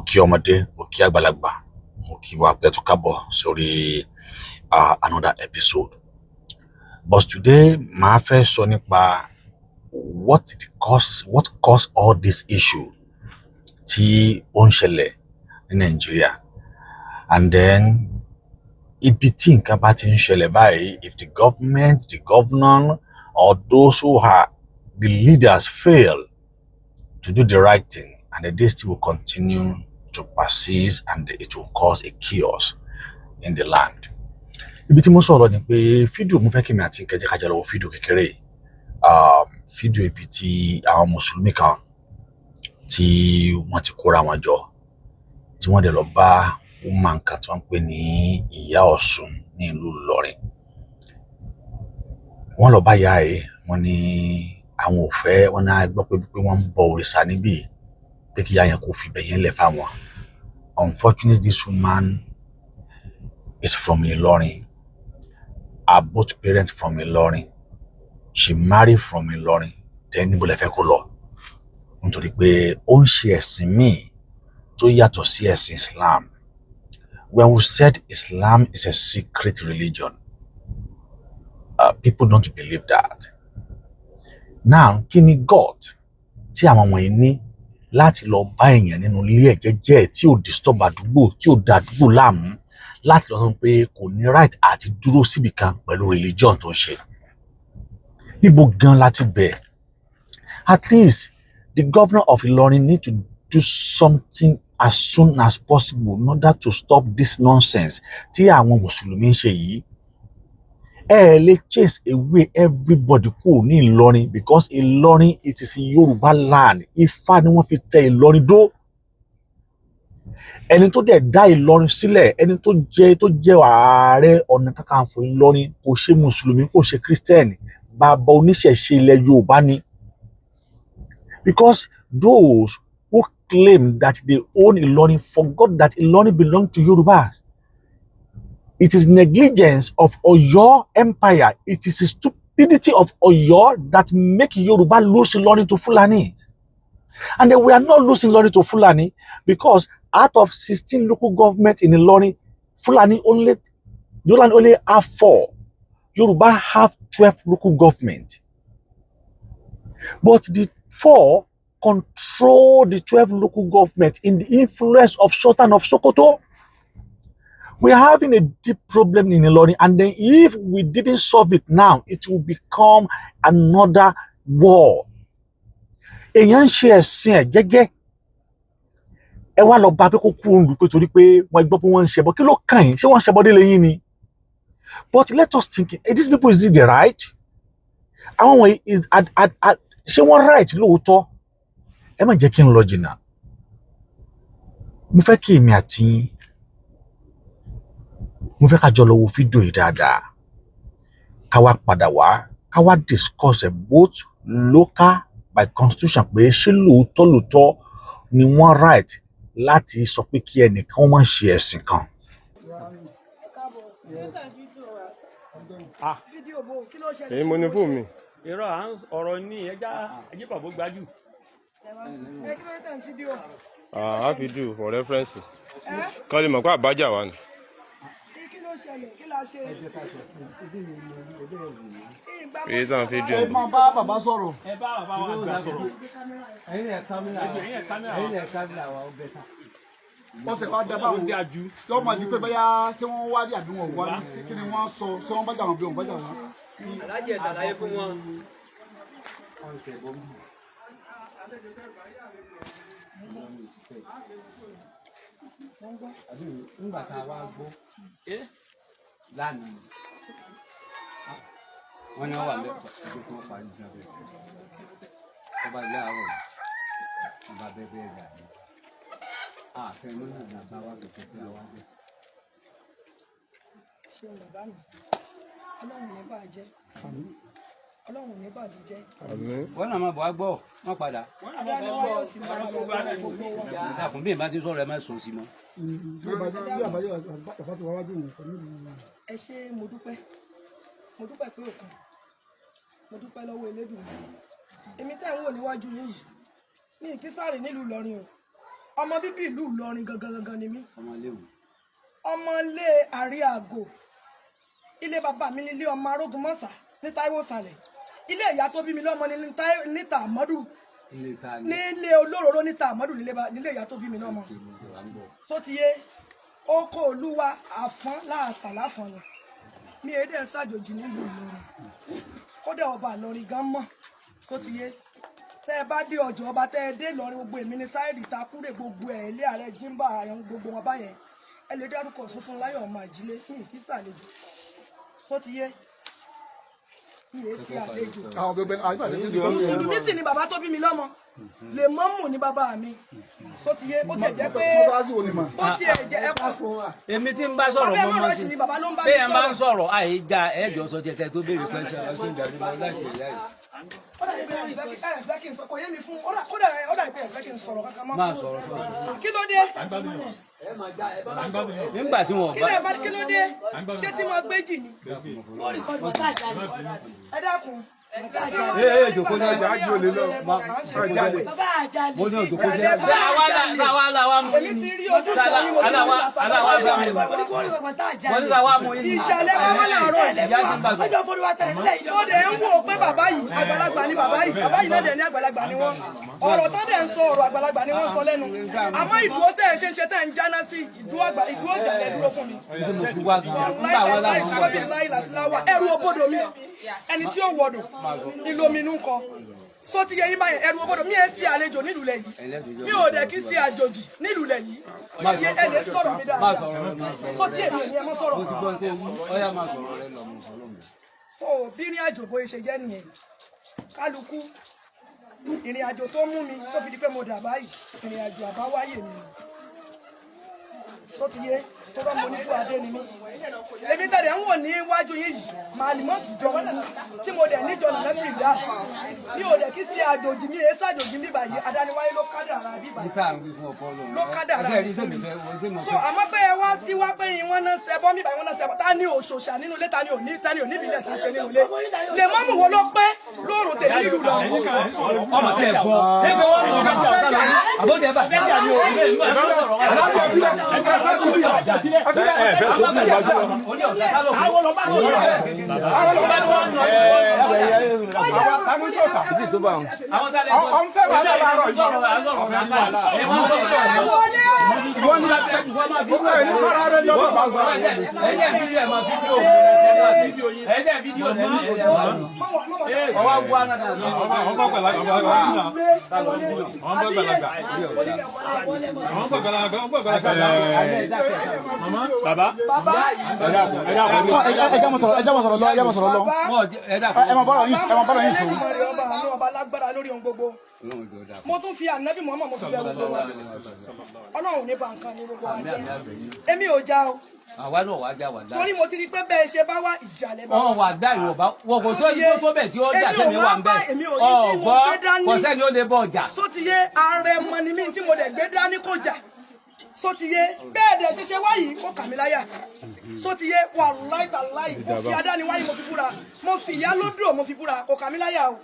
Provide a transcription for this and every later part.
Kí ọmọdé, mo kí àgbàlagbà, mo kí wa pé tún káàbọ̀ sórí another episode. But today, màá fẹ́ sọ nípa what cause all this issue tí ó ń ṣẹlẹ̀ ní Nàìjíríà, and then ibi tí nǹkan bá ti ń ṣẹlẹ̀ báyìí, if the government, the governor or those who are the leaders fail to do the right thing, and then this thing will continue to persist and it will cause a chaos in the land. Ibi tí mo sọ̀rọ̀ ni pé fídíò, mo fẹ́ kí mi àti kẹjẹ kájọ lọ wo fídíò kékeré yìí. Fídíò ibi tí àwọn mùsùlùmí kan tí wọ́n ti kóra wọn jọ, tí wọ́n dẹ̀ lọ bá woman kan tí wọ́n ń pè ní Ìyá Ọ̀ṣun ní ìlú Ìlọrin. Wọ́n lọ bá ìyá yìí, wọ́n ní àwọn ò fẹ́, wọ́n náà gbọ́ pé wọ́n ń bọ òrìṣà níbí, pé kí ìyá yẹn kó fi ibẹ̀ yẹn lẹ̀ fáwọn. Unfortunately, this woman is from Ilorin. Her both parents from Ilorin. She married from Ilorin. Then níbo lẹ fẹ́ kó lọ? Nítorí pé ó ń ṣe ẹ̀sìn míì tó yàtọ̀ sí ẹ̀sìn Islam. When we said Islam is a secret religion, people don't believe that. Now, kí ni God tí àwọn wọ̀nyí ní láti lọ bá èèyàn nínú ilé ẹ̀ jẹ́jẹ́, tí ò disturb àdúgbò, tí ò da àdúgbò láàmú, láti lọ sọ pé kò ní right àti dúró síbì kan pẹ̀lú religion tó ń ṣe? Níbo gan láti bẹ̀? At least the governor of Ilorin need to do something as soon as possible in order to stop this nonsense tí àwọn mùsùlùmí ń ṣe yìí. Ẹ lè chase away everybody kúrò ní Ìlọrin, because Ìlọrin, it is Yorùbá land. Ifá ni wọ́n fi tẹ Ìlọrin dó. Ẹni tó dẹ̀ dá Ìlọrin sílẹ̀, ẹni tó jẹ́ Ààrẹ Ọ̀nà Kakanfò Ìlọrin, kò ṣe mùsùlùmí, kò ṣe Christian, bàbá oníṣẹ̀ṣe ilẹ̀ Yorùbá ni. Because those who claim that they own Ìlọrin forgot that Ìlọrin belong to Yorùbás. It is negligence of Oyo Empire. It is the stupidity of Oyo that make Yoruba lose Ilorin to Fulani. And then we are not losing Ilorin to Fulani, because out of 16 local governments in Ilorin, Fulani only have four. Yoruba have 12 local government. But the four control the 12 local government in the influence of Sultan of Sokoto. We are having a deep problem in Ilorin, and then if we didn't solve it now, it will become another war. Èèyàn ń ṣe ẹ̀sìn ẹ̀ jẹ́jẹ́, ẹ wá lọ bá pé kó kú òǹdù pé torí pé wọ́n gbọ́ pé wọ́n ń ṣẹbọ. Kí ló kàn yín? Ṣé wọ́n ń ṣẹbọ délé yín ni? But let us think, these people, is it the right? Àwọn wọ̀nyí is at ṣé wọ́n right lóòótọ́? Ẹ má jẹ́ kí n lọ jìnnà. Mo fẹ́ kí èmi àti yín, mo fẹ́ ká jọ lọ wo fídíò yìí dáadáa, ká wá padà wá, ká wá discuss ẹ̀, both local by constitution, pé ṣé lóòótọ́ lóòótọ́ ni wọ́n right láti sọ pé kí ẹnìkan má ṣe ẹ̀sìn kan. Ẹ káàbọ̀ nígbà fídíò Ah. fídíò bò, kí ló ṣẹlẹ̀? Èyí mo ní fóònù mi. Irọ́, à ń ọ̀rọ̀ ní ẹja ẹjẹ́ bàbá gbájú. Ẹ kí ló dé tẹ̀ ń fídíò? Ah, a fi do for reference. Ẹ Kọ́ lè mọ̀ pé àbájá wà ní. Kí ló ṣẹlẹ̀? Kí la ṣe? Ìgbà Èyí tá à ń fídíò. Ẹ máa bá bàbá sọ̀rọ̀. Ẹ bá bàbá wa àgbà sọ̀rọ̀. Ẹ̀yin ẹ̀ kámẹ́rà. Ẹ̀yin ẹ̀ kámẹ́rà. Ẹ̀yin ẹ̀ kámẹ́rà wa, ó bẹ́tà. Wọ́n sì wá dábàá ó wọn. dáa ju. Yóò máa di pé bóyá ṣé wọ́n wá rí àbí wọn ò wá rí, kí ni wọ́n sọ, ṣé wọ́n bá jà wọn bí wọn bá jà wọn. Alájẹ, ṣàlàyé fún wọn. Ọ̀sẹ̀ bọ́ mú. Ọlọ́run sì fẹ́. Àbí ńgbà tá a wá gbọ́ lánàá, wọ́n ní wọ́n wà lẹ́kọ̀ọ́ ẹgbẹ́ tí wọ́n parí ní abẹ́ sí. Ọba láàárọ̀ wọ́n bá bẹ́ẹ̀ bẹ́ẹ̀ rà ní. Àfẹ́ inú náà la bá wá kẹ̀kẹ́ tí a wá dé. Ṣeun bàbá mi, Ọlọ́run ní bàjẹ́, Ọlọ́run ní bàjẹ́. Àmín. Wọ́n náà máa bọ̀ wá gbọ́, wọ́n padà. Adáni wa yóò sì máa lọ gbogbo wa. Dàkún bí ìbá ti sọ̀rọ̀, ẹ má sùn sí mọ́. Bí bàbá tó wá wájú òun kò ní ìlú. Ẹ ṣé, mo dúpẹ́, mo dúpẹ́ pé òkun, mo dúpẹ́ lọ́wọ́ Elédùmarè. Èmi tẹ́ ń wò níwájú yín yìí, mi kì í sáré nílùú Ìlọrin o. Ọmọ bíbí ìlú Ìlọrin gangan gangan ni mí. Ọmọ iléèwé? Ọmọ ilé àrí àgò, ilé bàbá mi nílé ọmọ arógun mọ́sà ní Táíwò Sàlẹ̀. Ilé ìyá tó bí mi lọ́mọ ní níta Àmọ́dù. Ilé ta ni? Nílé olóróró níta Àmọ́dù, nílé ìyá tó bí mi lọ́mọ. Kí ni wà ń bọ̀? Sótìyé oko olúwa àfọ́n láàṣà láfọ́n ni mi, èdè ṣàjòjì nílùú Ìlọrin. Kódà ọba Ìlọrin gan mọ̀. Sótìyé, tẹ́ ẹ bá dé ọjọ́ ọba, tẹ́ ẹ dé Ìlọrin, gbogbo èmi ní sáìdì takúrè, gbogbo ẹ̀ ilé ààrẹ jímbà àyàn, gbogbo wọn báyẹn, ẹ lè dárúkọ Ọ̀ṣun láyọ̀ ọmọ àjílé mi, kì í ṣàlejò. Sótìyé, mi èé sí àlejò. Àwọn gbẹgbẹ àyípadà ní ìlú. Mùsùlùmí sì ni bàbá tó bí mi lọ́mọ, lè mọ́mù ní bàbá mi. Sótìyé, bó tiẹ̀ jẹ́ pé Mọ́sálásí wo ni mà? Bó tiẹ̀ jẹ́ ẹ̀kọ́. Èmi tí ń bá sọ̀rọ̀ Bàbá ẹ̀ mọ́ mọ̀rọ̀ mọ́ sí sí ni bàbá ló ń bá mi bẹ́ẹ̀ bá ń sọ̀rọ̀. sọ̀rọ̀ àìjà ẹ̀jọ̀ sọ jẹsẹ̀ tó béèrè pẹ́ṣẹ̀ ọ̀ṣun ìdàrí mọ́ láìpẹ́ ìyá yìí. Ó dàbí pé ẹ fẹ́ kí n sọ, kò yé mi fún, kódà ó dàbí pé ẹ fẹ́ kí n sọ̀rọ̀ kankan mọ́. Máa sọ̀rọ̀ sọ̀rọ̀. Kí ló dé? Nígbà tí wọn Kí bá lè bá, kí ló dé? Ṣé tí mo gbé jì ni? Ẹ dákun. Ee ee, jòkó ní ọjà ájú olè lọ. Mo ní òjòkó jẹ́ ṣé àwa la àwa la wa mú Èmi yín ti ni rí ojú ìjà yín, mo ti rí aláwa àṣà. Aláwa bá mú yín, mo ní sàwa mú yín ni. Ìjàlẹ̀ wa wà láàárọ̀. Ìyá ti ń bá sọ̀rọ̀. Mo dẹ̀ ń wò ó pé bàbá yìí àgbàlagbà ni bàbá yìí, bàbá yìí náà dẹ̀ ní àgbàlagbà ni wọ́n. Ọ̀rọ̀ tó dẹ̀ ń sọ, ọ̀rọ̀ àgbàlagbà ni wọ́n sọ lẹ́nu. Àmọ́ ìdúró tẹ̀ ń ṣe ń ṣe tẹ̀ ń jáná sí ìdúró àgbà, ìdúró ìjàlẹ̀ dúró fún mi. Ibi mo fi wá gan nígbà wọn Wàláì làwọn sọ́bì láì làsíláwà, ẹrù òbodò mi, ẹni tí ó wọdò ìlóminú kọ só ti yẹ yín báyẹn. Ẹrù òbodò mi ẹ ṣe àlejò nílùú lẹ yìí, mi ò dẹ̀ kí ṣe àjòjì nílùú lẹ yìí. Só ti yẹ, ẹ lè sọ̀rọ̀ mi máa dáadáa. Sọ̀rọ̀ rẹ, máa sọ̀rọ̀. Só ti yẹ, mi ò ní ẹ mọ́ sọ̀rọ̀. Mo ti gbọ́ tó wú, ọ̀yá, máa sọ̀rọ̀ rẹ lọ, mo sọ̀rọ̀ mi. So bí ìrìn àjò bóyá ṣe jẹ́ nìyẹn. Kálukú ìrìn àjò tó mú mi tó fi di pé mo dà báyìí, ìrìn àjò àbáwáyé mi ni. Só ti yé, tó bá mo nípò adé ni mí, èmi tẹ̀lé ń wò níwájú yín yìí, màálìmọ́tì jọ tí mo dẹ̀ níjọ nàlẹ́ fìdá mi ò dẹ̀ kí sí àjòjì mi, èé sàjòjì mi báyìí. Adániwáyé ló kádàrá bí báyìí. Níta ń wí fún ọkọ lòun. Ló kádàrá. Ẹsẹ̀ rí sẹ́mi fẹ́ wọ́n tí mo So fẹ́. àmọ́ pé ẹ wá sí wá pé ìwọ́n náà ṣẹbọ mi báyìí, wọ́n náà ṣẹbọ, ta ni òṣòṣà nínú ilé? Ta ni òní ìbílẹ̀ tí ń ṣe nínú ilé? Lè mọ́mù wo ló pé lóòrùn tèmi nílùú lọ. Ọmọ tẹ bọ ẹgbẹ wọn mọ ọmọ ọ̀tá lọ àbójẹ bàjẹ́. Ọ̀n fẹ́ wà láàárọ̀ yìí. Ìwọ ní ẹ̀ ní fara rẹ lọ́wọ́. Bàbá. Ẹ já mọ sọ̀rọ̀, ẹ já mọ sọ̀rọ̀ lọ, ẹ já mọ sọ̀rọ̀ lọ. Ẹ máa bọ́rọ̀ yín, ẹ máa bọ́rọ̀ yín sùn. Ọba àánú, ọba lágbára lórí ohun gbogbo, mo tún fi ànábì Muhammad, mo fi bẹ̀ gbogbo wa. Ọlọ́run ní bá nǹkan ní gbogbo wa jẹ́. Èmi ò já o. Àwa náà wàá já wà dá. Torí mo ti rí pé bẹ́ẹ̀ ṣe bá wá, ìjàlẹ̀ bá Wọn wá. wà dá ìwọ̀n bá wọn kò tó yí tó bẹ̀ tí ó jà tẹ̀mí wà ń bẹ̀. Èmi ò ní tí mo Ọ̀gbọ́ gbé dání. kò sẹ́ni ó lè bọ̀ ọjà. Sótìyé, ààrẹ mọ ni mí, tí mo dẹ̀ gbé dání kò jà. Sótìyé, bẹ́ẹ̀ dẹ̀ ṣẹṣẹ wáyìí kó kà mí láyà. Sótìyé, wàláì tàláì, mo fi adániwáyé mo fi búra, mo fi ìyá lódò mo fi búra, kò kà mí láyà o.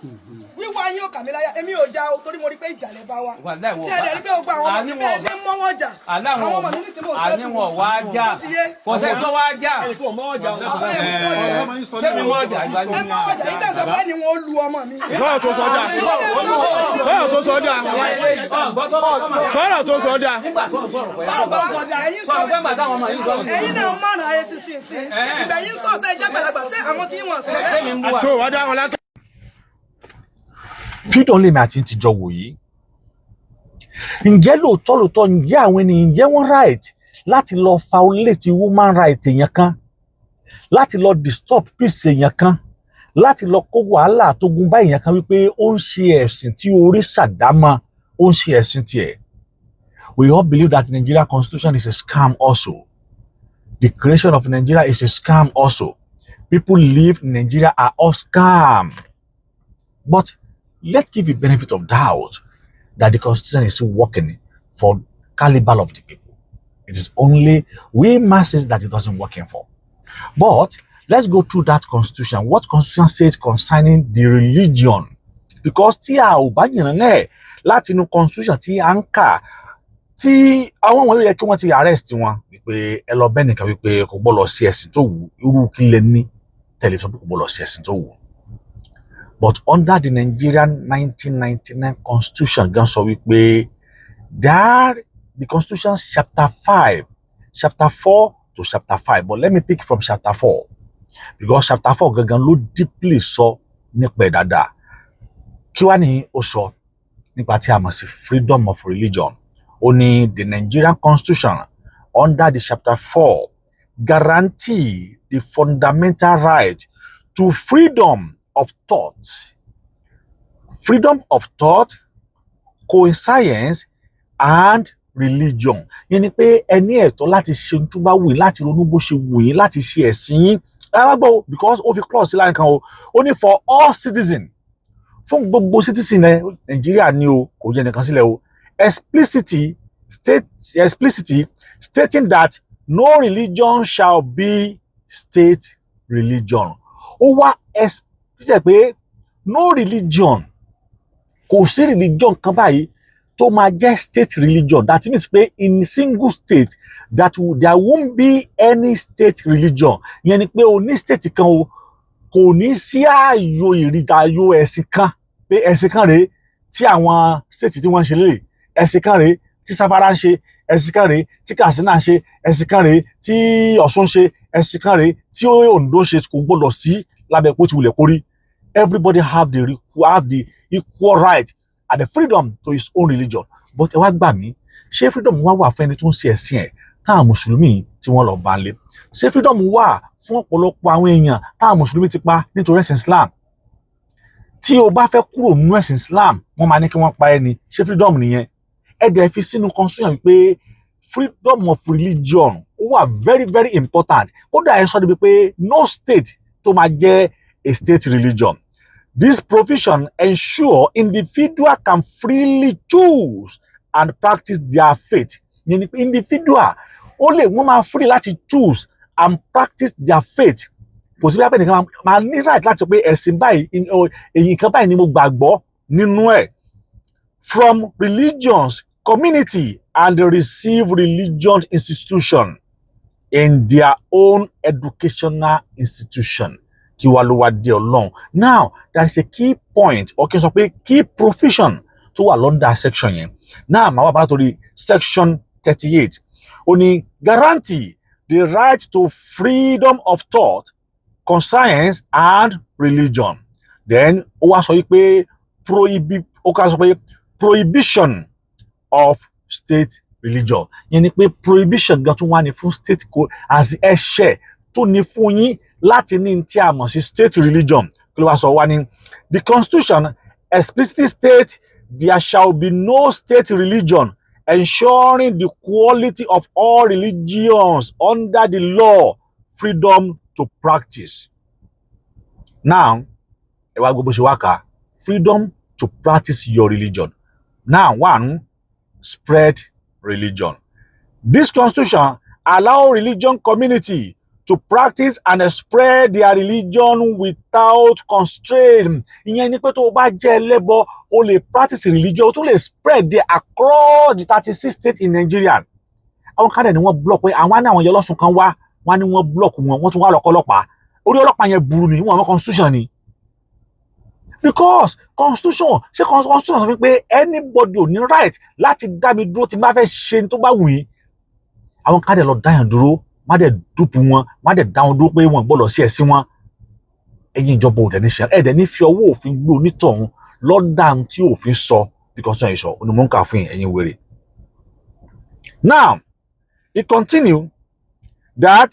Wíwá yín ò kà mí láyà. Èmi ò já o, torí mo rí pé ìjàlẹ̀ bá wa. Wàláì wọn Ṣé ẹ dẹ̀ rí pé gbogbo àwọn ọmọ àní mi wọn bẹ́ẹ̀ ṣe ń mọ́wọ́ jà, àní àwọn ọmọ mi nísìnyí mò ń àní wọn wá já. Sótìyé. Kò sẹ́ni tó wá já. Sẹ́mi wọ́n jà ìgbà Ẹ mọ́wọ́ jà yín, tẹ̀sán pé ni wọ́n lu ọmọ mi. Sọ̀rọ̀ tó sọ dáa. Sọ̀rọ̀ tó sọ dáa. Sọ̀rọ̀ tó sọ dáa. Nígbà tó ń sọ̀rọ̀ pẹ̀lú Ẹ̀yin sọ sọ̀rọ̀ fẹ́ màdá àwọn ọmọ yìí sọ̀rọ̀. Ẹ̀yin náà márùn ayé sísìn sí ìgbà yín sọ tẹ jẹ́ gbàlagbà, ṣé àwọn tí wọ́n sọ ẹ́ Sẹ́mi ń bú wa. Tó wá dá wọn látọ̀. Fídíò lèmi àti ti jọ wò yìí, ǹjẹ́ lóòótọ́ lóòótọ́, ǹjẹ́ àwọn ènìyàn, ǹjẹ́ wọ́n right láti lọ violate human right èèyàn kan, láti lọ disturb peace èèyàn kan, láti lọ kó wàhálà tó gun bá èèyàn kan wípé ó ń ṣe ẹ̀sìn tí orí sàdámà, ó ń ṣe ẹ̀sìn tiẹ̀? We all believe that Nigeria constitution is a scam also. The creation of Nigeria is a scam also. People live in Nigeria are all scam. But let's give it benefit of doubt that the constitution is still working for caliber of the people. It is only we masses that it doesn't working for. But let's go through that constitution. What constitution says concerning the religion? Because tí a ò bá yànnà náà láti inú constitution tí a ń kà. Tí àwọn wọ̀nyí yẹ kí wọ́n ti arrest wọn wípé ẹ lọ bẹ́ẹ̀ nìkan wípé kò gbọ́dọ̀ sí ẹ̀sìn tó wù. Irú kí lẹ ní tẹ̀lé sọ pé kò gbọ́dọ̀ sí ẹ̀sìn tó wù? But under the Nigerian 1999 constitution gan sọ wípé that the constitution, chapter 5, chapter 4 to chapter 5, but let me pick from chapter 4 because chapter 4 gangan ló deeply sọ nípa ẹ̀ dáadáa. Kí wá ní ó sọ nípa tí a mọ̀ sí freedom of religion? Ó ní the Nigerian constitution under the chapter 4 guarantee the fundamental right to freedom of thought, freedom of thought, conscience and religion. Yẹn ni pé ẹ ní ẹ̀tọ́ láti ṣe ohun tó bá wù yín, láti ronú bó ṣe wù yín, láti ṣe ẹ̀sìn yín. Ẹ wá gbọ́ o, because ó fi clause sí láàrin kan o. Ó ní for all citizens, fún gbogbo citizen ẹ Nàìjíríà ni o, kò jẹ́ nìkan sílẹ̀ o, explicitly stating that no religion shall be state religion. Ó wá explicit pé no religion, kò sí religion kan báyìí tó máa jẹ́ state religion. That means pé in single state that there won't be any state religion. Ìyẹn ni pé o ní state kan o, kò ní sí ààyò ìrìjà ààyò ẹ̀sìn kan pé ẹ̀sìn kan rèé tí àwọn state tí wọ́n ń ṣe lélẹ̀, ẹ̀sìn kan rèé tí Zamfara ń ṣe, ẹ̀sìn kan rèé tí Katsina ń ṣe, ẹ̀sìn kan rèé tí Ọ̀ṣun ń ṣe, ẹ̀sìn kan rèé tí Oǹdó ń ṣe. Kò gbọ́dọ̀ sí lábẹ́ kó ti wulẹ̀ kórí. Everybody have the equal right and the freedom to his own religion. But ẹ wá gbà mí, ṣé freedom wá wà fún ẹni tó ń ṣe ẹ̀sìn ẹ̀ táwọn mùsùlùmí tí wọ́n lọ bá ń lé? Ṣé freedom wà fún ọ̀pọ̀lọpọ̀ àwọn èèyàn táwọn mùsùlùmí ti pa nítorí ẹ̀sìn Islam? Tí o bá fẹ́ kúrò nínú ẹ̀sìn Islam, wọ́n máa ní kí wọ́n pa ẹ́ ni. Ṣé freedom nìyẹn? Ẹ dẹ̀ fi sínú constitution wípé freedom of religion ó wà very very important. Kódà ẹ sọ débi pé no state tó máa jẹ́ a state religion. This provision ensure individual can freely choose and practice their faith. Yẹn ni pé individual ó lè, wọ́n máa free láti choose and practice their faith. Kò sí bí abẹ́ nìkan máa ní right láti sọ pé ẹ̀sìn báyìí, èyí nǹkan báyìí ni mo gbàgbọ́ nínú ẹ̀, from religions community and receive religion institution in their own educational institution. Kí wàá ló wá dé ọlọ́run? Now there is a key point, or kí n sọ pé key provision tó wà l'under section yẹn. Now màá wà bá látòrí section 38. Ó ní guarantee the right to freedom of thought, conscience and religion. Then ó wá sọ wípé prohibi, ó ká sọ pé prohibition of state religion. Yẹn ni pé prohibition gan tún wá ní fún state co as ẹ̀ṣẹ̀ tó ní fún yín láti ní tí a mọ̀ sí state religion. Kí ló wá sọ? Wá ní the constitution explicitly state there shall be no state religion, ensuring the equality of all religions under the law, freedom to practice. Now, ẹ wá gbọ́ bó ṣe wá kà á. Freedom to practice your religion. Now, one, spread religion. This constitution allow religion community to practice and spread their religion without constraint. Ìyẹn ni pé tó o bá jẹ́ ẹlẹ́bọ, o lè practice religion, o tún lè spread there across the 36 states in Nigeria. Àwọn kan dẹ̀ ni wọ́n block pé àwọn á ní àwọn yọlọ́sùn kan wá, wọ́n á ní wọ́n block wọn, wọ́n tún wá lọ́kọ́ ọlọ́pàá. Orí ọlọ́pàá yẹn burú ni, wọ́n àwọn constitution ni. Because constitution, ṣé constitution sọ fún mi pé anybody ò ní right láti dá mi dúró tí n bá fẹ́ ṣe tó bá wù yín? Àwọn kan dẹ̀ lọ dáyàn dúró, má dẹ̀ dúpù wọn, má dẹ̀ dá wọn dúró pé wọn gbọ́dọ̀ sí ẹ̀sìn wọn. Ẹ̀yin ìjọba ò dẹ̀ ní ṣe, ẹ̀ dẹ̀ ní fi ọwọ́ òfin gbé onítọ̀hún lọ́dà tí òfin sọ bí constitution yìí sọ onímọ̀ ń kà fún yín, ẹ̀yin wèrè. Now it continue that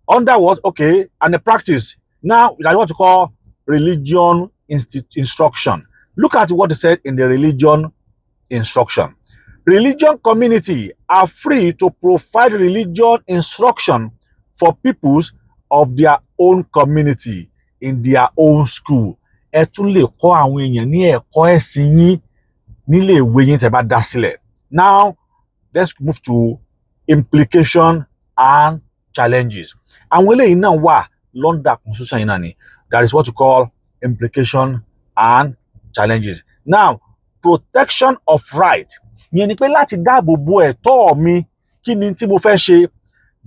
under what? Okay, and the practice. Now that what you call religion instruction. Look at what they said in the religion instruction. Religion community are free to provide religion instruction for peoples of their own community in their own school. Ẹ tún lè kọ́ àwọn èèyàn ní ẹ̀kọ́ ẹ̀sìn yín nílé ìwé yín tẹ́ bá dá sílẹ̀. Now let's move to implication and challenges. Àwọn eléyìí náà wà l'under constitution yìí náà ni. That is what you call implication and challenges. Now, protection of right. Ìyẹn ni pé láti dáàbò bo ẹ̀tọ́ mi, kí ni tí mo fẹ́ ṣe?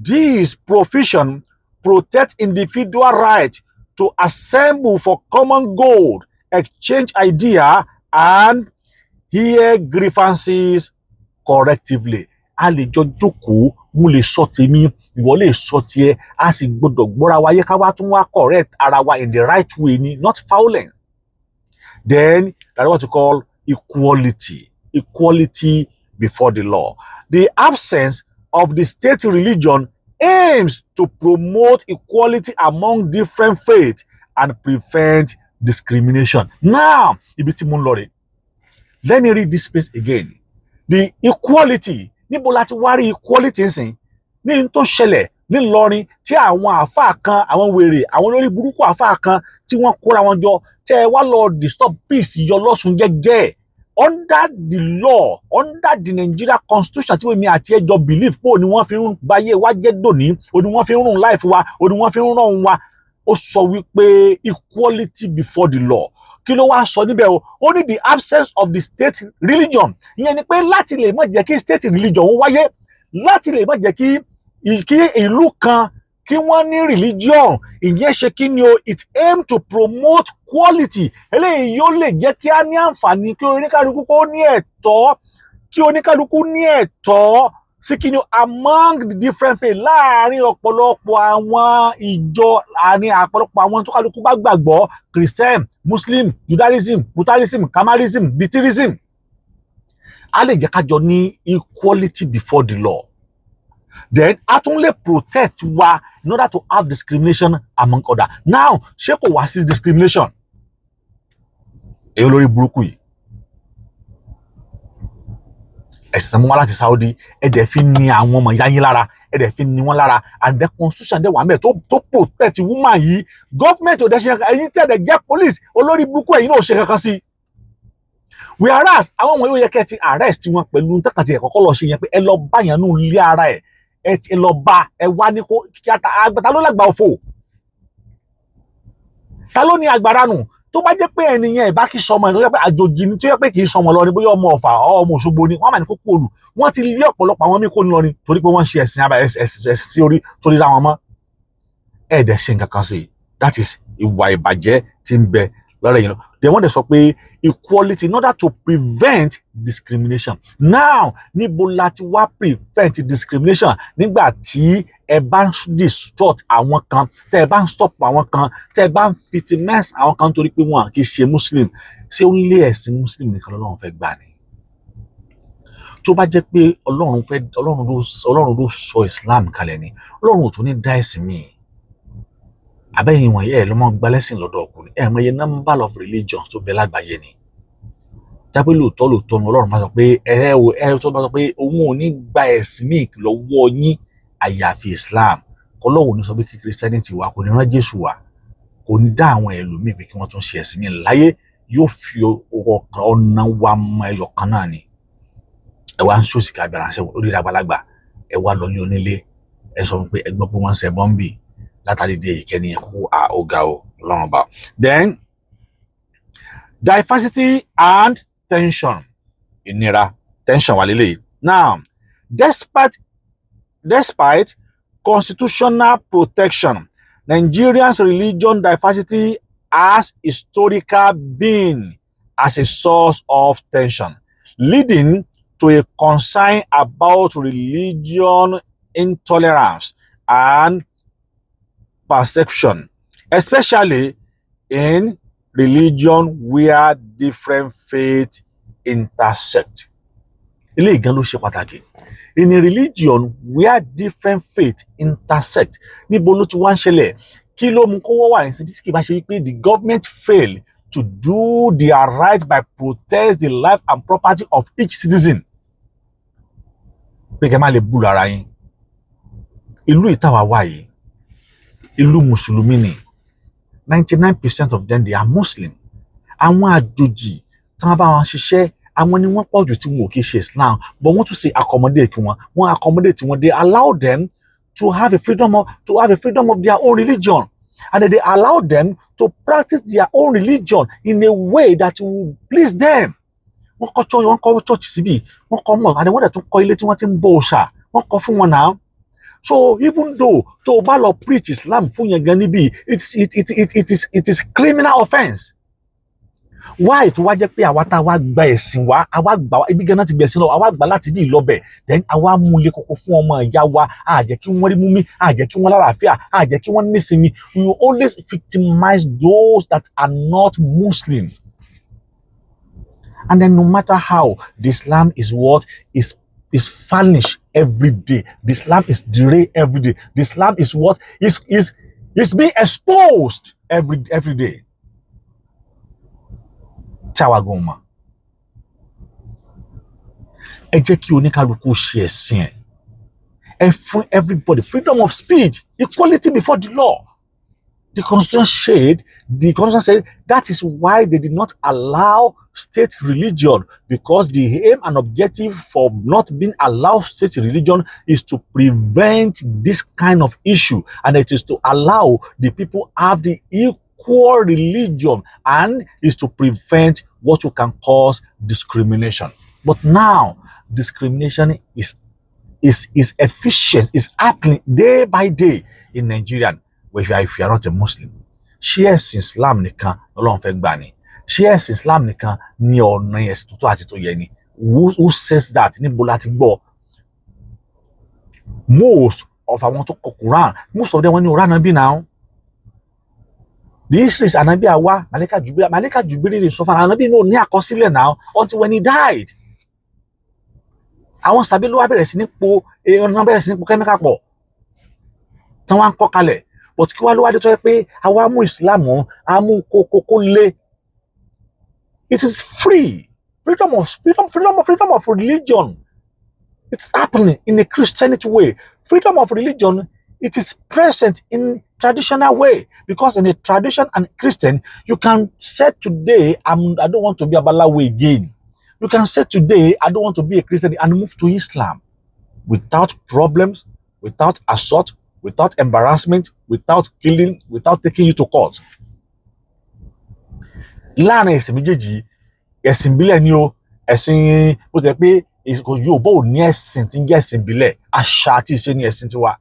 This provision protect individual right to assemble for common goal, exchange idea and hear grievances correctively. A lè jọ jókòó, mo lè sọ tèmi, ìwọ lè sọ tiẹ̀, a sì gbọ́dọ̀ gbọ́ra wa yé, ká wá tún wá correct ara wa in the right way ni, not violent. Then that is what you call equality, equality before the law. The absence of the state religion aims to promote equality among different faiths and prevent discrimination. Now, ibi tí mo ń lọ rè, let me read this place again. The equality, níbo la ti wá rí equality nsìn ní n tó ṣẹlẹ̀ nílọrin, tí àwọn àáfàá kan, àwọn wèrè, àwọn olórí burúkú àáfàá kan tí wọ́n kóra wọn jọ, tẹ́ ẹ wá lọ disturb peace yọ lọ́sùn gẹ́gẹ́? Under the law, under the Nigeria constitution tí èmi àti ẹ jọ believe pé òní wọ́n fi ń bayé wa jẹ́ dòní, òní wọ́n fi ń run life wa, òní wọ́n fi ń ràn wa, ó sọ wípé equality before the law. Kí ló wá sọ níbẹ̀ o? Ó ní the absence of the state religion, ìyẹn ni pé láti lè má jẹ́ kí state religion ó wáyé, láti lè má jẹ́ kí ìlú kan kí wọ́n ní religion, ìyẹn ṣe kí ni o? It aim to promote quality. Eléyìí yóò lè jẹ́ kí á ní àǹfààní kí oníkálukú kó ní ẹ̀tọ́, kí oníkálukú ní ẹ̀tọ́ sí kí ni o? Among the different faith, láàárín ọ̀pọ̀lọpọ̀ àwọn ìjọ, àárín ọ̀pọ̀lọpọ̀ àwọn tó kálukú bá gbàgbọ́, Christian, Muslim, Judaism, Buddhism, Kamalism, Bitirism, a lè jẹ́ ká jọ ní equality before the law. Then a tún lè protect wa in order to have discrimination among other. Now, ṣé kò wá sí discrimination? Èyí olórí burúkú yìí, ẹ̀sìn mú wá láti Saudi, ẹ dẹ̀ fi ní àwọn ọmọ ìyá yín lára, ẹ dẹ̀ fi ní wọn lára. And the constitution dẹ̀ wà mẹ́ tó protect woman yìí. Government ò dẹ̀ ṣe kankan. Ẹ̀yin tẹ̀ dẹ̀ jẹ́ police, olórí burúkú, ẹ̀yin náà ò ṣe kankan sí. Whereas àwọn ọmọ yóò yẹ kẹ́ ẹ ti arrest wọn pẹ̀lú ntàkàtì ẹ̀ kọ́kọ́ lọ ṣe yẹn, pé ẹ lọ bá yẹn nù lé ara ẹ̀, ẹ ti lọ bá ẹ wá ní kó kí ta ló lágbà òfò, ta ló ní agbára nù. Tó bá jẹ́ pé ẹni yẹn ìbá kì í sọmọ ẹ̀, tó jẹ́ pé àjòjì ni, tó jẹ́ pé kì í sọmọ lọ ni, bóyá ọmọ Ọ̀fà, ọmọ Òṣogbo ni, wọ́n máa ní kó kú òlù. Wọ́n ti lé ọ̀pọ̀lọpọ̀ àwọn míì kó ní lọ ni, torí pé wọ́n ń ṣe ẹ̀sìn abẹ ẹ̀sìn sí orí torí ra wọn mọ́. Ẹ̀ dẹ̀ ṣe nǹkan kan sí i. That is ìwà ìbàjẹ́ tí ń bẹ lọ́rọ̀ yìí lọ. Then wọ́n dẹ̀ sọ pé equality in order to prevent discrimination. Now, níbo la ti wá prevent discrimination nígbà tí ẹ bá ń distort àwọn kan, tẹ́ ẹ bá ń stop àwọn kan, tẹ́ ẹ bá ń victimize àwọn kan nítorí pé wọn kì í ṣe Muslim? Ṣé ó lé ẹ̀sìn Muslim nìkan lọ́lọ́run fẹ́ gbà ni? Tó bá jẹ́ pé Ọlọ́run fẹ́, Ọlọ́run ló sọ Islam kalẹ̀ ni, Ọlọ́run ò tún ní dá ẹ̀sìn míì. Abẹ́yìn wọ̀nyí, ẹ̀ ló mọ́ gbalẹ́sìn lọ́dọ̀ ọkùnrin, ẹ̀ mọ iye number of religions tó bẹ lágbàáyé ni. Jápé lóòótọ́ lóòótọ́ ni Ọlọ́run bá sọ pé ẹ ò ẹ tó bá sọ pé òun ò ní gba ẹ̀sìn míì lọ́wọ́ yín àyàfi Islam, kọlọ́wọ́ ní sọ pé kí Christianity wá, kò ní rán Jésù wá, kò ní dá àwọn ẹlòmíì pé kí wọ́n tún ṣe ẹ̀sìn míì láyé, yóò fi ọ̀nà wa mọ ẹyọ kan náà ni. Ẹ wá ń ṣòsì kábíyàrá ṣe orí àgbàlagbà, ẹ wá lọ ní onílé, ẹ sọ pé ẹ gbọ́ pé wọ́n ń ṣe bọ́m̀bì látàrí dé ìkẹ́ni kú à ọ̀gá o, Ọlọ́run ọba. Then diversity and tension, ìnira, tension wà lélẹ́yìí. Now, despite constitutional protection, Nigeria's religion diversity has historically been as a source of tension, leading to a concern about religion intolerance and perception, especially in religion where different faiths intersect. Eléyìí gan ló ṣe pàtàkì. In a religion where different faiths intersect, níbo ló ti wá ń ṣẹlẹ̀? Kí ló mú kó wọ́n wà ní tí kì bá ṣe wípé the government fail to do their right by protect the life and property of each citizen? Pé kẹ́ má lè búlù ara yín. Ìlú ìtawà wà yìí, ìlú mùsùlùmí ni. 99% of them, they are Muslim. Àwọn àjòjì tí wọ́n bá wọn ṣiṣẹ́, àwọn ni wọ́n pọ̀ jù tí wọn ò kì í ṣe Islam, but wọ́n tún ṣe accommodate wọn, wọ́n accommodate wọn. They allow them to have a freedom of their own religion, and they allow them to practice their own religion in a way that will please them. Wọ́n kọ́ church, wọ́n kọ́ church síbí, wọ́n kọ́ mosque, and wọ́n dẹ̀ tún kọ́ ilé tí wọ́n ti ń bọ òòṣà, wọ́n kọ́ fún wọn náà. So even though tó o bá lọ preach Islam fún yẹn gan níbí, it is criminal offence. Why tó wá jẹ́ pé àwa tá a wá gba ẹ̀sìn wa, àwa gbà wá ibi ganan ti gbẹ̀sìn lọ, àwa gbà láti bí ìlọbẹ̀, then àwa mú ilé koko fún ọmọ ìyá wa, á jẹ́ kí wọ́n rí mú mi, á jẹ́ kí wọ́n lálàáfíà, á jẹ́ kí wọ́n nísinmi. We will always victimize those that are not Muslim. And then no matter how, the Islam is what is vanish every day. The Islam is derailed every day. The Islam is what is being exposed every day tí àwa gan mọ̀. Ẹ jẹ́ kí oníkálukú ṣe ẹ̀sìn ẹ̀. Ẹ fún everybody freedom of speech, equality before the law. The constitution said that is why they did not allow state religion, because the aim and objective for not being allowed state religion is to prevent this kind of issue, and it is to allow the people have the equal religion and is to prevent what you can cause discrimination. But now discrimination is efficient, is happening day by day in Nigeria. If you are not a Muslim, ṣé ẹ̀sìn Islam nìkan l'Ọlọ́run fẹ́ gbà ni? Ṣé ẹ̀sìn Islam nìkan ní ọ̀nà ẹ̀sìn tó tó àti tó yẹ ni? Who says that? Níbo la ti gbọ́? Most of àwọn tó kọ Quran, most of them, wọ́n ní ọ̀rọ̀ ànábì náà. The history is ànábì àwa Malika Jubiri, Malika Jubiri lè sọ fún ànábì náà ní àkọsílẹ̀ náà until when he died. Àwọn sàbí ló wá bẹ̀rẹ̀ sí ní po, ọ̀nà bẹ̀rẹ̀ sí ní po kẹ́míkà pọ̀ tí wọ́n á ń kọ́ kalẹ̀. But kí wá ló wá dé tó yẹ pé àwa mú Islam, á mú kókó lé? It is free, freedom of religion. It's happening in a Christianity way. Freedom of religion, it is present in traditional way, because in a tradition and Christian, you can say today, I don't want to be Babalawo again. You can say today, I don't want to be a Christian, and move to Islam without problems, without assault, without embarrassment, without killing, without taking you to court. Láàrin ẹ̀sìn méjèèjì, ẹ̀sìn ìbílẹ̀ ni o, ẹ̀sìn bó ti jẹ́ pé Yorùbá ò ní ẹ̀sìn tí ń jẹ́ ẹ̀sìn ìbílẹ̀, àṣà àti ìṣe ni ẹ̀sìn tiwa.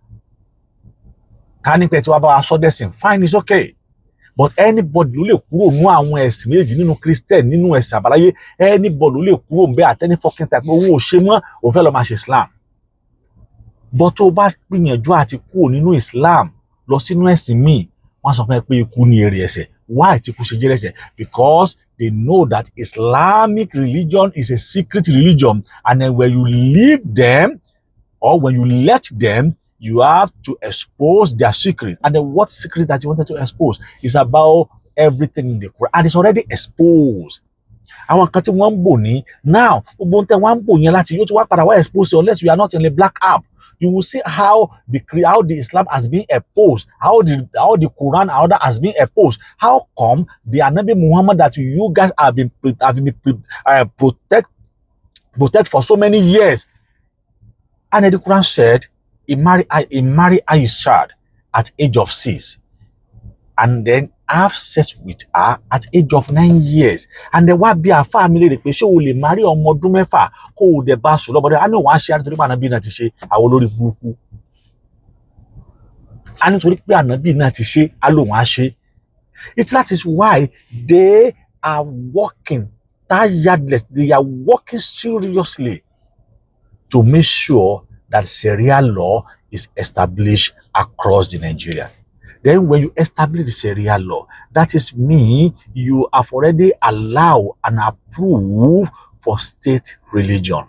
Ká ní pé tí wàá bá wa sọ dẹ̀sìn, fine, it's okay, but anybody ló lè kúrò nú àwọn ẹ̀sìn méjèèjì, nínú Christian, nínú ẹ̀sìn àbáláyé. Anybody ló lè kúrò ń bẹ́ at any fucking time pé òun ò ṣe mọ́, òun fẹ́ lọ máa ṣe Islam. But tó o bá gbìyànjú àti kúrò nínú Islam lọ sínú ẹ̀sìn míì, wọ́n sọ fún ẹ pé ikú ní èrè ẹ̀ṣẹ̀. Why tí kú ṣe jẹ́ ẹ̀ṣẹ̀? Because they know that Islamic religion is a secret religion, and then when you leave them or when you let them, you have to expose their secret. And then what secret that you wanted to expose is about everything in the Quran, and it's already exposed. Àwọn nǹkan tí wọ́n ń bò ní now, gbogbo ohun tẹ́ wọ́n ń bò yẹn láti yóò ti wá padà wá expose, unless you are not in a black app. You will see how the Islam has been exposed, how the Quran and other has been exposed. How come the Anabi Muhammad that you guys have been protect for so many years? And the Quran said he married Aisha at age of 6 and then have sex with her at age of 9 years. And then wá bí àáfàá mi léèrè pé, ṣé o lè marry ọmọ ọdún 6 kó o dẹ̀ bá sùn lọ́mọdé? Á ní òun á ṣe á nítorí pé ànábì náà ti ṣe. Àwọn olórí burúkú á nítorí pé ànábì náà ti ṣe, á lóun á ṣe. It that is why they are working tireless, they are working seriously to make sure that Sharia law is established across the Nigeria. Then when you establish the Sharia law, that is mean you have already allowed and approved for state religion.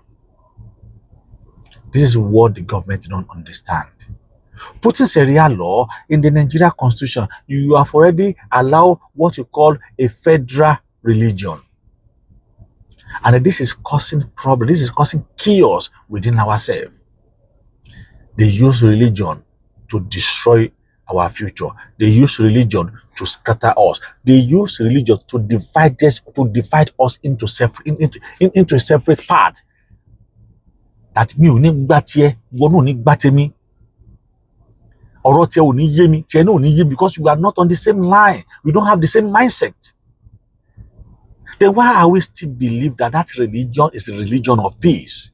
This is what the government don't understand. Putting Sharia law in the Nigeria constitution, you have already allowed what you call a federal religion. And this is causing problem. This is causing chaos within ourselves. They use religion to destroy our future. They use religion to scatter us. They use religion to divide us into a separate part. That mi ò ní gbà tiẹ̀, ìwọ náà ò ní gbà tèmi. Ọ̀rọ̀ tiẹ̀ ò ní yé mi, tiẹ̀ náà ò ní yé mi, because we are not on the same line. We don't have the same mindset. Then why are we still believe that that religion is a religion of peace?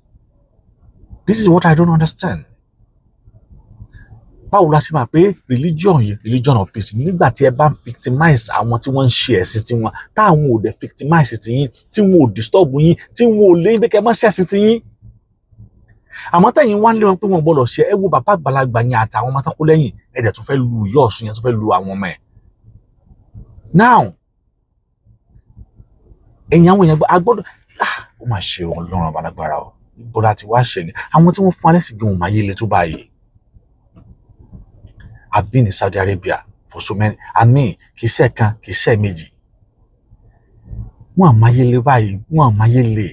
This is what I don't understand. Báwo la ṣe máa pé religion yìí religion of peace nígbà tí ẹ bá ń victimize àwọn tí wọ́n ń ṣe ẹ̀sìn tiwọn, táwọn ò dẹ̀ victimize tiyín, tí wọn ò disturb yín, tí wọn ò lé yín pé kẹ́ ẹ má ṣẹ̀sìn tiyín, àmọ́ tẹ̀yìn wá ń lé wọn pé wọn gbọ́dọ̀ ṣe? Ẹ wo bàbá àgbàlagbà yẹn àtàwọn ọmọ tó kú lẹ́yìn, ẹ dẹ̀ tún fẹ́ lu ìyá Ọ̀ṣun yẹn, tún fẹ́ lu àwọn ọmọ ẹ̀. Now, ẹ̀yìn àwọn èèyàn agbọ́dọ̀, ah, ó mà ṣe. Ọlọ́run ọba lágbára o. Ibo la ti wá ṣe àwọn tí wọ́n fún alẹ́ sì gan òun máa yé le tó báyìí? I've been in Saudi Arabia for so many, I mean, kì í ṣe kan, kì í ṣe méjì. Wọ́n àmáyé le báyìí, wọ́n àmáyé le,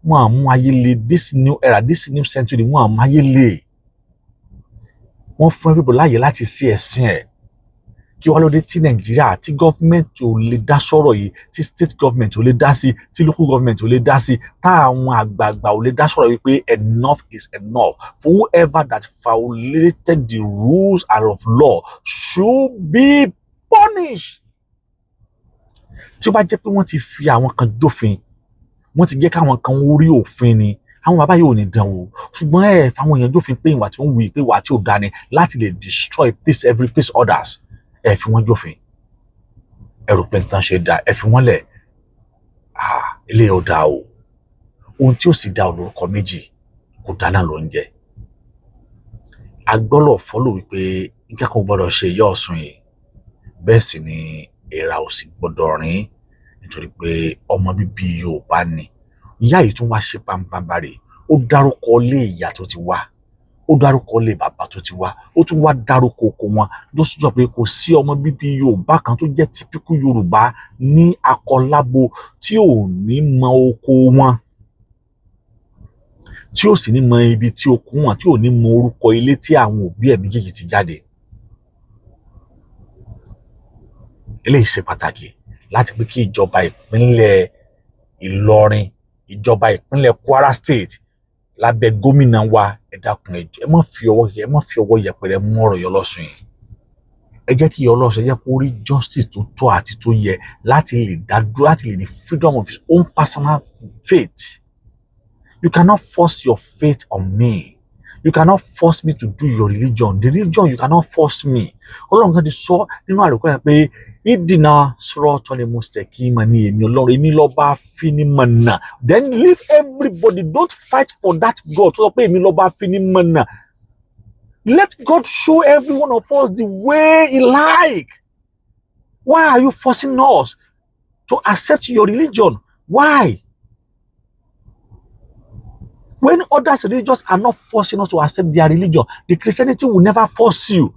wọ́n àmú ayé le. This new era, this new century, wọ́n àmáyé le. Wọ́n fún everybody láàyè láti ṣe ẹ̀sìn ẹ̀. Kí wá ló dé tí Nàìjíríà, tí government ò lè dá sọ̀rọ̀ yìí, tí state government ò lè dá sí, tí local government ò lè dá sí, táwọn àgbààgbà ò lè dá sọ̀rọ̀ wípé enough is enough? For whoever that violated the rules and of law should be punished. Tí ó bá jẹ́ pé wọ́n ti fi àwọn kan jófin, wọ́n ti jẹ́ káwọn kan rí òfin ni, àwọn bàbá yóò ní dán o. Ṣùgbọ́n ẹ fáwọn èèyàn jófin pé ìwà tí ó ń wù yìí, pé ìwà tí ò dá ni, láti lè destroy peace, every peace others. Ẹ fi wọ́n jófin, ẹ rò pé nǹkan ṣe dáa, ẹ fi wọ́n lẹ̀. Ah, ilé ò dáa o. Ohun tí ó sì dá olórúkọ méjì, kò dáná ló ń jẹ. A gbọ́dọ̀ follow wípé nǹkan kan ò gbọ́dọ̀ ṣe ìyá Ọ̀ṣun yìí, bẹ́ẹ̀ sì ni èèrà ò sì gbọ́dọ̀ rìn, nítorí pé ọmọ bíbí Yorùbá ni ìyá yìí. Tún wá ṣe pàmpábarè, ó dárúkọ ilé ìyá tó ti wá, ó dárúkọ ilé bàbá tó ti wá, ó tún wá dárúkọ oko wọn, tó sì jọ pé kò sí ọmọ bíbí Yorùbá kan tó jẹ́ typical Yorùbá ní akọlábo tí ò ní mọ oko wọn, tí ò sì ní mọ ibi tí oko wọn, tí ò ní mọ orúkọ ilé tí àwọn òbí ẹ̀ méjèèjì ti jáde. Eléyìí ṣe pàtàkì láti pé kí ìjọba ìpínlẹ̀ Ìlọrin, ìjọba ìpínlẹ̀ Kwara State lábẹ́ gómìnà wa, ẹ dákun, ẹ jọ̀ọ́, ẹ má fi ọwọ́ yẹpẹrẹ mú ọ̀rọ̀ yọ lọ́sùn yìí. Ẹ jẹ́ kí Ọlọ́sùn, ẹ jẹ́ kó rí justice tó tọ́ àti tó yẹ láti lè dá dúró, láti lè ní freedom of his own personal faith. You cannot force your faith on me. You cannot force me to do your religion, the religion. You cannot force me. Ọlọ́run kan ti sọ nínú àlùkò yẹn pé ìdìnnà siratal mustaqima ní èmi Ọlọ́run, èmi lọ́ba finimọ̀nà. Then leave everybody. Don't fight for that God tó sọ pé èmi lọ́ba finimọ̀nà. Let God show every one of us the way he like. Why are you forcing us to accept your religion? Why, when others religions are not forcing us to accept their religion? The Christianity will never force you.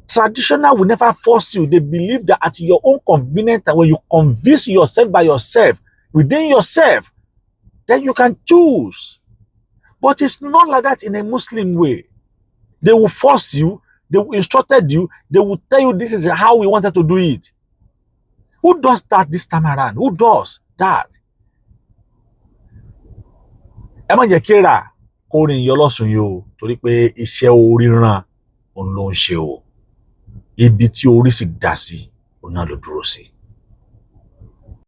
Traditional will never force you. They believe that at your own convenience, and when you convince yourself by yourself, within yourself, then you can choose. But it's not like that in a Muslim way. They will force you, they will instructed you, they will tell you this is how we wanted to do it. Who does that this time around? Who does that? Ẹ má jẹ́ kéèrà kó rìn yọ lọ́sùn yìí o, torí pé iṣẹ́ oríran òun ló ń ṣe o. Ibi tí orí sì dá sí, òun náà ló dúró sí.